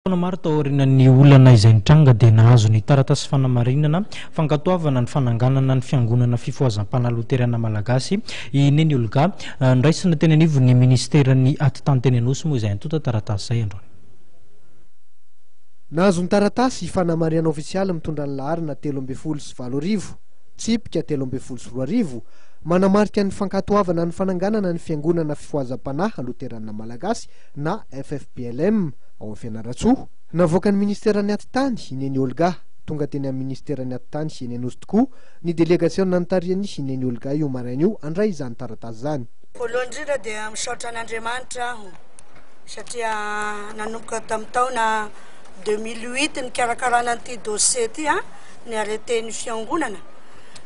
Taona maro taorian'ny olana izay nitranga dia nahazo ny taratasy fanamarinana fankatoavana ny fananganana ny Fiangonana Fifohazam-panahy Loterana Malagasy i Neny Olga. Noraisina teny anivon'ny Minisiteran'ny Atitany teny Anosy moa izay antontan-taratasy izay androany. Nahazo ny taratasy fanamarihana ofisialy mitondra ny laharana 2013, tsipika 2013, manamarika ny fankatoavana ny fananganana ny Fiangonana Fifohazam-panahy Loterana Malagasy na FFPLM, ao Fianarantsoa. Navoakan'ny Minisiteran'ny Atitany, i Neny Olga. Tonga teny amin'ny Minisiteran'ny Atitany eny Anosy tokoa ny delegasiona notarihan'i Neny Olga io maraina io handray izany taratasy izany. Voalohany indrindra dia misaotra an'Andriamanitra aho satria nanomboka tamin'ny taona 2008 nikarakarana an'ity dossier ity ny arrêté-n'ny fiangonana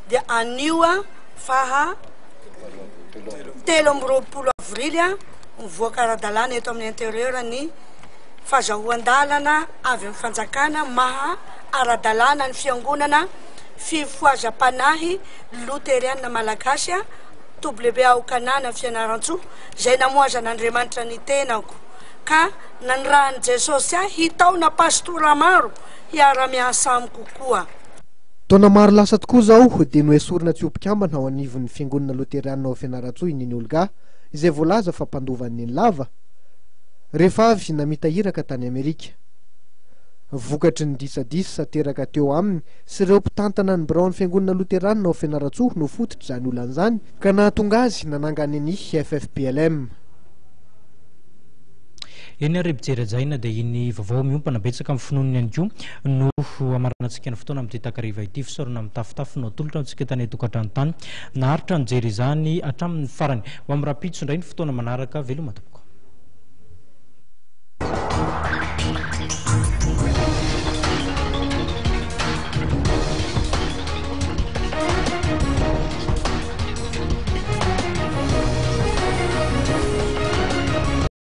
dia anio faha 23 avrily mivoaka ara-dalàna eto amin'ny intérieur ny fazahoan-dalana avy amin'ny fanjakana maha ara-dalàna ny fiangonana fifohazam-panahy loteriana malagasy WA Kanana Fianarantsoa izay namoazan'Andriamanitra ny tenako ka nanirahan'i Jesosy ahy hitaona pastora maro hiara-miasa amiko koa. Taona maro lasa tokoa izao dia noesorina tsy ho mpikambana ao anivon'ny fiangonana loterianina ao Fianarantsoa i Neny Olga izay voalaza fa mpandova an'i Nenilava rehefa avy namita iraka tany Amerika. Vokatry ny disadisa teraka teo aminy sy ireo mpitantana ny biraon'ny fiangonana loteranina ao Fianarantsoa no fototr'izany olana izany ka nahatonga azy nanangana ny FFPLM. Eny ary mpijery hajaina dia iny vaovao miompana betsaka amin'ny finoana ihany koa no hamaranantsika ny fotoana amin'ity takariva ity. Fisaorana mitafotafo no atolotra antsika tany an-tokantrano tany naharitra nijery izany hatramin'ny farany. Ho amin'ny rahampitso indray ny fotoana manaraka. Veloma tompoko.